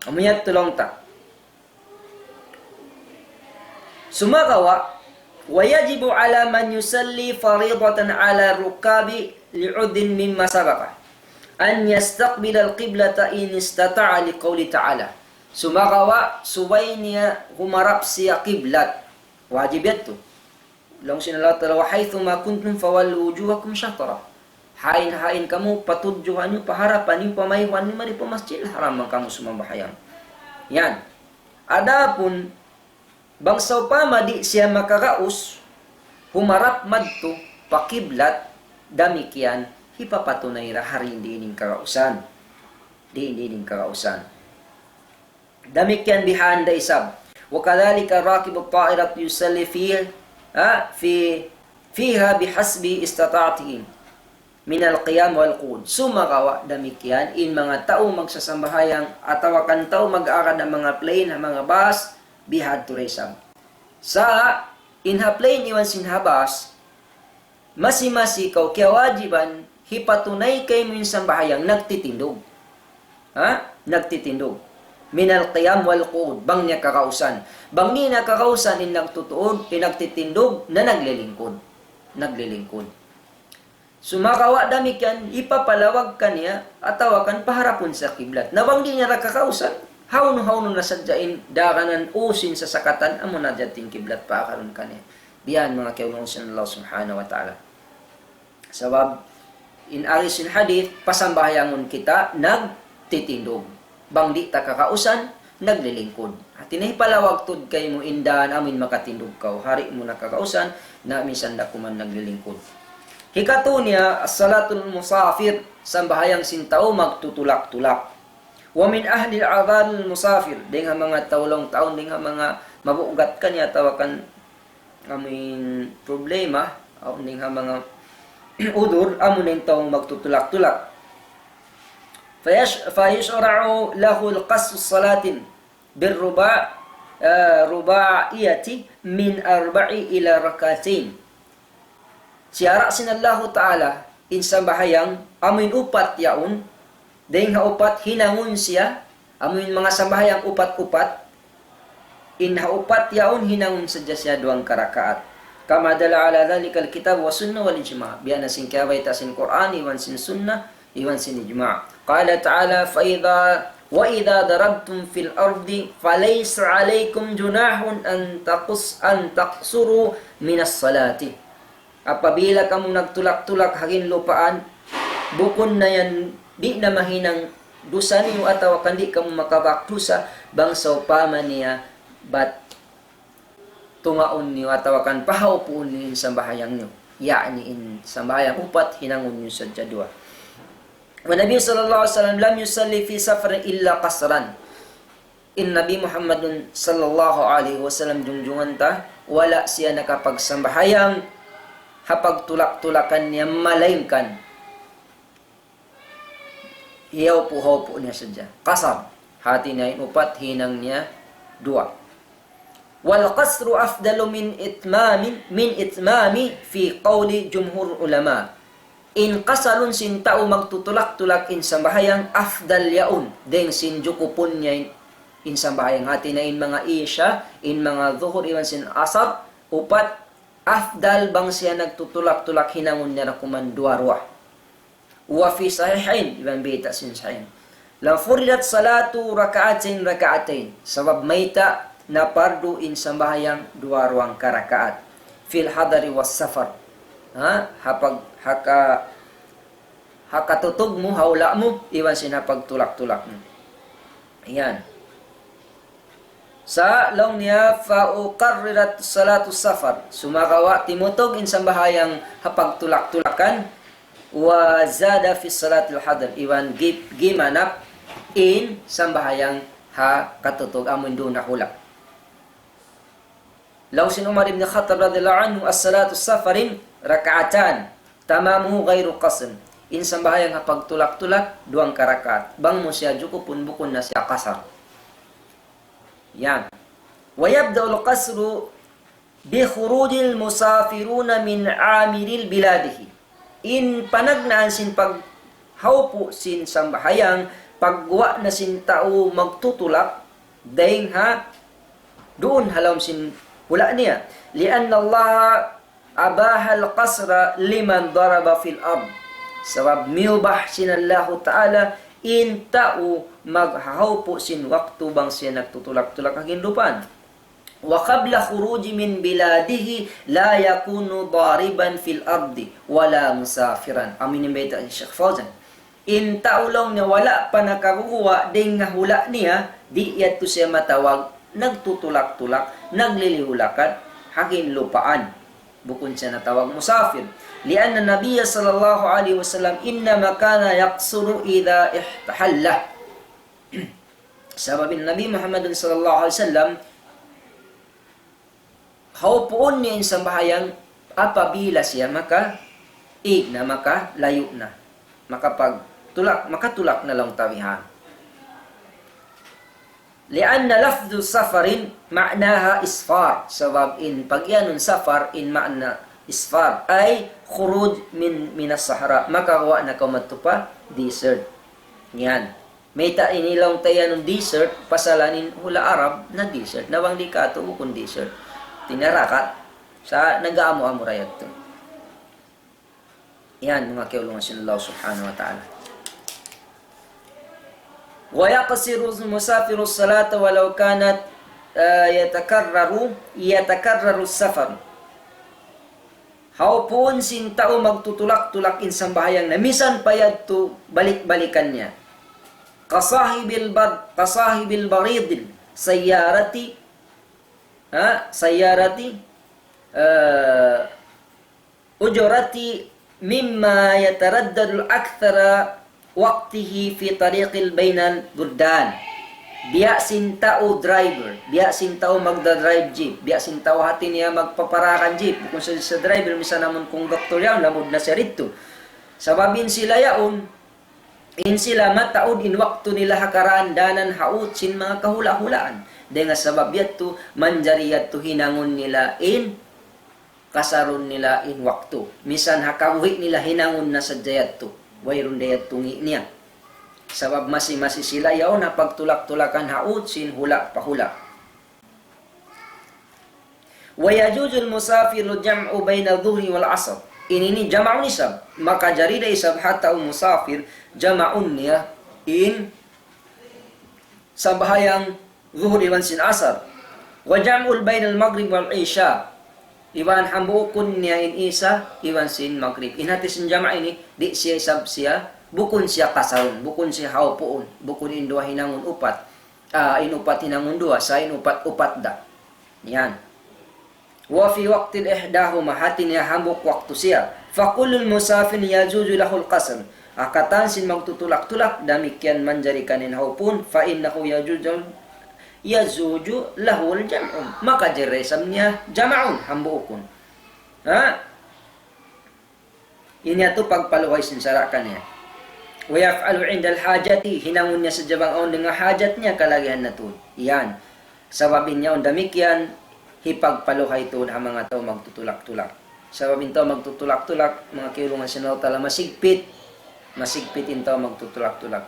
Amu yadtu laung ta. Sumagawa', ويجب على من يصلي فريضة على الركاب لعذر مما سبق أن يستقبل القبلة إن استطاع، لقوله تعالى. Sumagawa', subay niya humarap siya kiblat. Wajib yadtu. Laung sin Allah Ta'ala, وحيث ما كنتم فولوا وجوهكم شطره. Hain-hain kamu, patudjuhan niyu, paharapan niyu, pamayhuan niyu mari pa Masjidil Haram bang kamu sumambahayang. Yan. Adapun, bang sawpama di' siya makagaus, humarap madtu pa kiblat, damikkiyan, hipapatunay da ha diin-diin in kagausan. Diin-diin in kagausan. Damikkiyan bihan da isab. وكذلك راكب الطائرة يصلي في، ha, في، فيها بحسب استطاعته من القيام والقعود. Sumagawa' damikkiyan in manga tau magsasambahayang atawa kan tau mag-agad ha manga plane, ha manga bus, bihadtu da isab. Sa' in ha plane iban sin ha bus, masi-masi kaw kiyawajiban hipatunay kaymu in sambahayang nagtitindug. Ha? Nagtitindug. من القيام والقعود, bang niya kagausan. Bang di' niya kagausan in nagtutuud, in nagtitindug, na naglilingkud. Naglilingkud. Sumagawa' damikkiyan, hipapalawag kaniya, atawa kan paharapun sa kiblat. Na bang di' niya da kagausan, Hawnu-hawnu na sadja in daranan usin sasakatan, amu na jat in kiblat paakarun kaniya. Biya' yan manga kiyaulungan sin Allah Subhanahu wa Ta'ala. Sabab, in ari sin hadith, pasambahayangun kita nagtitindug. Bang di' ta kakausan, naglilingkud. Hati niya hipalawag tuud kaymu in dan amu in makatindug kaw. Di' mu na kakausan, na minsan da kuman naglilingkud. Hikatu niya, as-salatul musafir, sambahayang sin tau magtutulak-tulak. ومن أهل الأعذار المسافر, dayn ha manga tau laung ta, dayn ha manga mabugat kaniya atawa kan amuin problema, aw dayn ha manga udhur, amu na in tau magtutulak-tulak. فيش-، فيشرع له القصر الصلاة بالرباع-، آه، رباعية من أربع إلى ركعتين. Siyara' sin Allahu Ta'ala, in sambahayang, amuin upat yaun, dayn ha upat hinangun siya, amuin manga sambahayang upat-upat, in ha upat yaun hinangun sadja siya duwang karakaat. كما دل على ذلك الكتاب والسنة والإجماع. Biya' na sin kiyabayta' sin Qur'an, iban sin Sunnah, iban sin ijma'. قال تعالى: فإذا، وإذا ضربتم في الأرض فليس عليكم جناح أن تقص-، أن تقصروا من الصلاة. Apabila kamu nagtulak-tulak ha ginlupaan, bukun na yan, di' na mahinang dusa niyu atawa kan di' kamu makabak dusa, bang sawpama niya bat tungaun niyu atawa kan pahaupuun niyu in sambahayang niyu. Ya'ni in sambahayang upat hinangun niyu sadja duwa. والنبي صلى الله عليه وسلم لم يصلي في سفر إلا قصرا. In Nabi Muhammadun sallallahu alayhi wasallam junjungan ta, wala' siya nakapagsambahayang ha pagtulak-tulakan niya malaingkan hiyaupu-haupu niya sadja. Qasar. Hati niya in upat hinang niya duwa. والقصر أفضل من إتمام، من إتمام في قول جمهور العلماء. In qasarun sin tau magtutulak-tulak in sambahayang afdal yaun, dayn sin jukupun niya in, in sambahayang. Hati niya in manga Isha, in manga Zuhur, iban sin Asar, upat, afdal bang siya nagtutulak-tulak hinangun niya da kuman duwa-ruwa. وفي الصحيحين, iban bayta' sin sahih. لفرضت صلاة ركعتين ركعتين. Sabab mayta' na pardu in sambahayang duwa-ruwang karakaat. في الحضر والسفر. Ha? Ha pag-, ha ka-, ha katutug mu, ha hula' mu, iban sin ha pagtulak-tulak mu. Yan. Sa' laung niya, فأقرت صلاة السفر. Sumagawa' timutug in sambahayang ha pagtulak-tulakan, وزاد في صلاة الحضر. Iban gi-, gimanap in sambahayang ha katutug amun duun ha hula'. Laung sin Umar ibn Khattab radiyallahu anhu, صلاة السفر ركعتان تمامه غير قصر. In sambahayang ha pagtulak-tulak, duwang karakaat. Bang mu siya jukupun, bukun na siya qasar. Yan. ويبدأ القصر بخروج المسافرون من عامر بلاده. In panagnaan sin paghaupu' sin sambahayang, pagguwa' na sin tau magtutulak, dayn ha duun ha lawm sin hula' niya. لأن الله أباح القصر لمن ضرب في الأرض. Sabab miyubah sin Allahu Ta'ala in tau maghaupu' sin waktu bang siya nagtutulak-tulak ha ginlupaan. وقبل خروجه من بلاده لا يكون ضاربا في الأرض ولا مسافرا. Amu ini in bayta' hi Sheikh Fawzan. In tau laung niya wala' pa nakaguwa' dayn ha hula' niya, di' yadtu siya matawag nagtutulak-tulak, naglilihulakat ha ginlupaan. Bukun siya natawag musafir. لأن النبي صلى الله عليه وسلم إنما كان يقصر إذا احتل. Sabab in Nabi Muhammadun sallallahu alayhi wasallam, haupuun niya in sambahayang apabila siya makaig na, makalayu' na, makapagtulak, makatulak na laung ta bihan. لأن لفظ سفر معناها إسفار. Sabab in pagiyanun safar in ma'na isfar, أي خروج من، من الصحراء. Makaguwa' na kaw madtu pa desert. Yan. Mayta' ini laung ta iyanun desert, pasalan in hula' Arab na desert. Na bang di' katu' bukun desert. Tinarakat. Sa' nag-aamu-amu ra yadtu. Yan, manga kiyaulungan sin Allah Subhanahu wa Ta'ala. ويقصر المسافر الصلاة ولو كانت، آه، يتكرر، يتكرر السفر. Hawpun sin tau magtutulak-tulak in sambahayang niya, misan pa yadtu balik-balikan niya. كصاحب البر-، كصاحب بريد السيارة، ha, سيارة, eh, أجرة مما يتردد أكثر وقته في طريق بين البلدان. Biya' sin tau driver, biya' sin tau magda-drive jeep, biya' sin tau hati niya magpaparakan jeep, bukun sa, sa driver, misan amun konduktor yan, lamud na siya didtu. Sabab in sila yaun, in sila mataud in waktu nila ha karandanan ha ut sin manga kahula'-hulaan. Dayn ha sabab yadtu, manjari yadtu hinangun nila in kasarun nila in waktu. Misan ha kabuhi' nila hinangun na sadja yadtu. Wayruun da yadtu ngi' niya. Sabab masi-masi sila yaun ha pagtulak-tulakan ha ut sin hula' pa hula'. ويجوز المسافر الجمع بين الظهر والعصر. Ini ini jama'un isab. Makajari da isab ha tau musafir, jama'un niya in sambahayang Zuhur iban sin Asar. وجمع بين المغرب والعشاء. Iban hambuukun niya in Isa iban sin Magrib. In hati sin jama' ini, di' siya isab siya, bukun siya kasarun, bukun siya hawpuun, bukun in duwa hinangun upat. Ah, in upat hinangun duwa, sa' in upat, upat da. Yan. وفي وقت إحداهما, hati niya hambuuk waktu siya. فكل مسافر يجوز له القصر. Ha katan sin magtutulak-tulak, damikkiyan manjari kaniya in hawpun, فإنه يجوز، يجوز له الجمع. Makajari isab niya jama'un, hambuukun. Ha? Ini yadtu pagpaluhay sin sara' kaniya. ويفعل عند الحاجة, hinangun niya sadja bang awn dayn ha hajat niya kalagihan na tuud. Yan. Sabab in yaun damikkiyan, hipagpaluhay tuud ha manga tau magtutulak-tulak. Sabab in tau magtutulak-tulak, manga kiyulungan sin Allahu Ta'ala, masigpit, masigpit in tau magtutulak-tulak.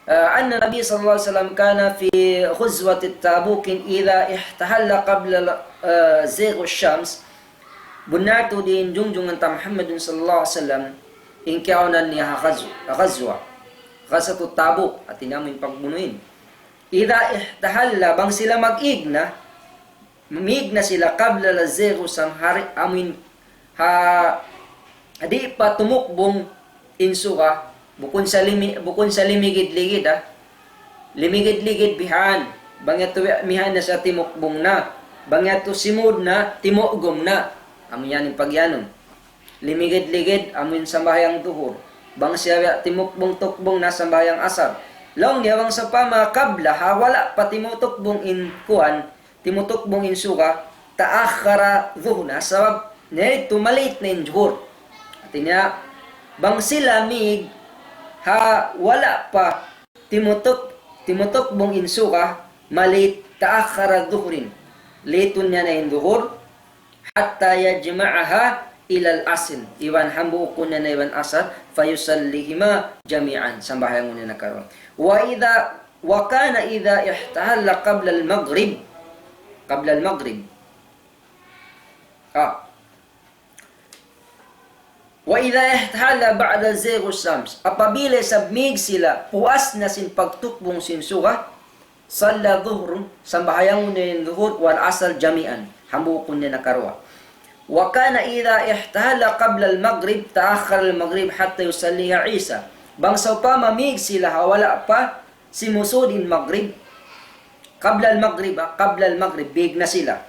Ah, أن النبي صلى الله عليه وسلم كان في غزوة التبوك إذا احتهل قبل، ah, زيغ الشمس. Bunnal tuud in jungjungan ta Muhammadun sallallahu alayhi wasallam, in kiyaunan niya ha ghazw-, ha ghazwa. Ghazwatut Tabuk, hati niya amu in pagbunuin. إذا احتهل, bang sila mag-ig na, mag-ig na sila قبل زيغ الشمس, ha, amu in ha, di' pa tumukbung in suga, bukun sa limi-, bukun sa limigid-ligid, ah. Limigid-ligid bihan. Bang yadtu mihan na sa timukbung na. Bang yadtu simud na, timugum na. Amu yan in pagyanun. Limigid-ligid, amu in sambahayang duhur. Bang siya timukbung-tukbung na sambahayang asar. Laung niya bang sawpama qabla, ha wala' pa timutukbung in kuwan, timutukbung in suga, تأخر ظهرا, sabab niya itu malate na in juhur. Hati niya, bang sila mig ha wala' pa timutuk-, timutukbung in suga, malate, تأخر ظهرا. Late niya na in duhur, حتى يجمعها إلى العصر. Iban hambuukun niya na iban asar, فيصليهما جميعا. Sambahayangun niya na karuwa. وإذا وكان إذا احتهل قبل المغرب. قبل المغرب. Ah. وإذا احتهل بعد زيغ الشمس. Apabila isab mig sila, puas na sin pagtukbung sin suga, صلى الظهر, sambahayangun niya in duhur, والعصر جميعا. Hambuukun niya na karuwa. وكان إذا احتهل قبل المغرب تأخر المغرب حتى يصليها العشاء. Bang sawpama mig sila ha wala' pa simusud in Magrib. قبل المغرب, ah, قبل المغرب, mig na sila.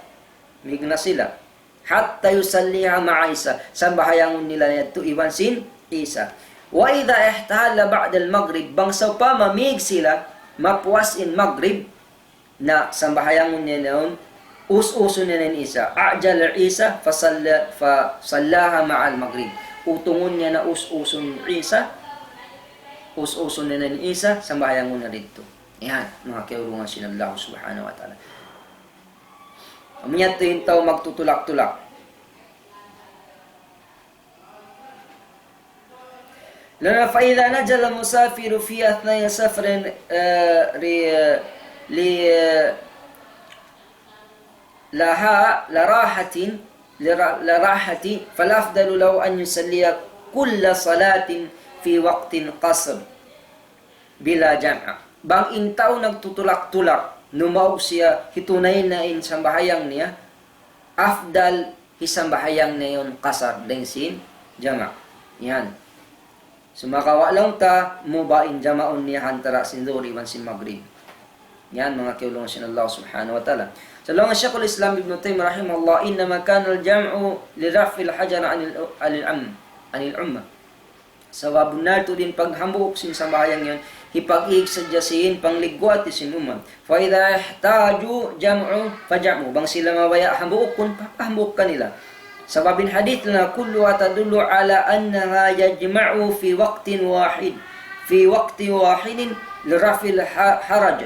Mig na sila. حتى يصليها مع العشاء. Sambahayangun nila yadtu iban sin Isa. وإذا احتهل بعد المغرب. Bang sawpama mig sila mapuas in Magrib, na sambahayangun niya yaun, us-usun niya in Isa. أعجل العشاء فصلى، فصلاها مع المغرب. Utungun niya na us-usun Isa, us-usun niya in Isa, sambahayangun na didtu. Yan, manga kiyaulungan sin Allah subhanahu wa ta'ala. Amu yadtu in tau magtutulak-tulak. Laung niya, فإذا نزل المسافر في أثناء سفر، eh, ri-, li-, لها، لراحة، لرا-، لراحة، فالأفضل له أن يصلي كل صلاة في وقت قصر بلا جمع. Bang in tau nagtutulak-tulak, numaug siya, hitunay na in sambahayang niya, afdal hisambahayang niya yaun qasar dayn sin jama'. Yan. Sumagawa' laung ta, mubah in jama'un niya ha antara' sin Dhuhr iban sin Maghrib. Yan, manga kiyaulungan sin Allah Subhanahu wa Ta'ala. Sa' laung Shaykhul Islam Ibn Taymiyyah rahimahullah, إنما كان الجمع لرفع الحرج عن ال-، عن العم-، عن الأمة. Sabab bunnal tuud in paghambuuk sin sambahayang yan, hipag-ig sadja sin pangligwati sin ummat. فإذا احتاجوا جمعوا فجمعوا. Bang sila mabaya' hambuukun, pahambuuk kanila. Sabab in hadith na كلها تدل على أنه يجمع في وقت واحد، في وقت واحد لرفع الح-، حرج،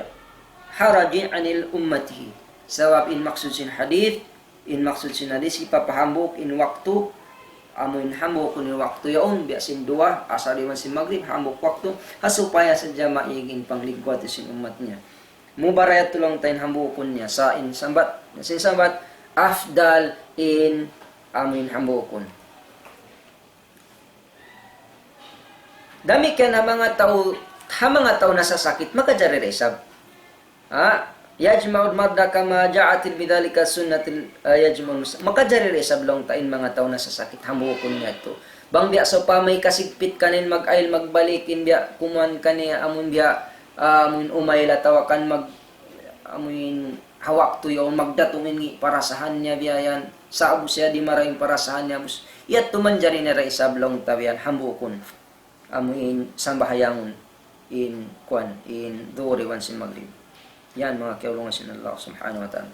حرج عن أمته. Sabab in maksud sin hadith, in maksud sin hadith, hipapahambuuk in waktu, amu in hambuukun in waktu yaun, biya' sin duwa, asar iban sin magrib, hambuuk waktu, ha supaya sadja maig in pangligwati sin ummat niya. Mubah ra yadtu laung ta in hambuukun niya, sa' in sambat, sin sambat, afdal in amu in hambuukun. Damikkiyan ha manga tau, ha manga tau nasasakit, makajari da isab. Ha? يجمع المرضى كما جاءت بذلك السنة ال-، ah, يجمع المس-, makajari da isab laung ta in manga tau nasasakit, hambuukun niya yadtu. Bang biya' sawpama hikasigpit kaniya in mag-ayl magbalik, in biya' kumuan kaniya, amun biya', ah, amun umayl atawa kan mag-, amun ha waktu yaun magdatung in ngi' parasahan niya biya' yan. Sa' ubus siya di' marayaw in parasahan niya, ubus. Yadtu manjari na da isab laung ta biya' yan, hambuukun. Amu in sambahayangun in kuwan, in duhur iban sin magrib. Yan, manga kiyaulungan sin Allah Subhanahu wa Ta'ala.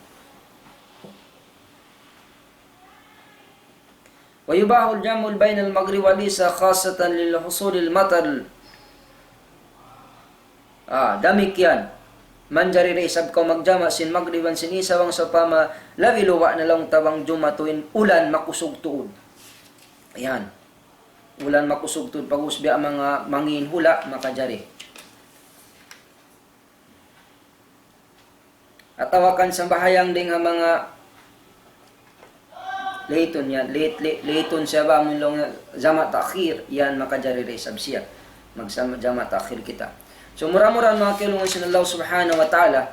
ويباح الجمع بين المغرب والعشاء خاصة لحصول المطر. Ah, damikkiyan. Manjari da isab kaw magjama' sin magrib iban sin isha bang sawpama labi luba' na laung ta bang jumatu in ulan makusug tuud. Yan. Ulan makusug tuud pag-ubus biya' manga mangī' in hula', makajari. Atawa kan sambahayang dayn ha manga layton yan, late, late, layton siya ba, amun laung jama' ta'khir, yan makajari da isab siya. Magjama', jama' ta'khir kita. So, mura-murahan manga kiyaulungan sin Allah Subhanahu wa Ta'ala,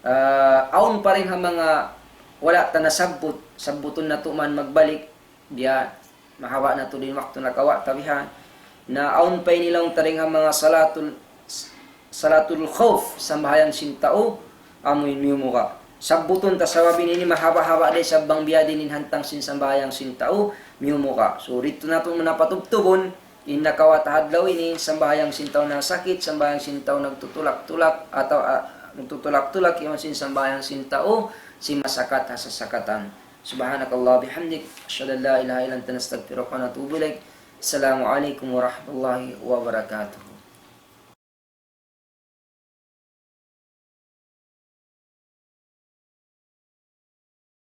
ah, awn pa dayn ha manga wala' ta nasabbut, sabbutun natu' man magbalik, biya' mahaba' na tuud in waktu nakawa' ta bihan. Na awn pa ini laung ta dayn ha manga salatul, salatul khawf, sambahayang sin tau, amu in miyumuga'. Sabbutun ta sabab ini mahaba'-haba' da isab bang biya' diin in hantang sin sambahayang sin tau, miyumuga'. So, didtu natu' na patubtubun, in nakawa' ta ha adlaw ini, sambahayang sin tau nasakit, sambahayang sin tau nagtutulak-tulak, atawa, ah, nagtutulak-tulak, iban sin sambahayang sin tau, sin masakat ha sasakatan. سبحانك اللهم وبحمدك، أشهد أن لا إله إلا أنت، نستغفرك ونتوب إليك. السلام عليكم ورحمة الله وبركاته.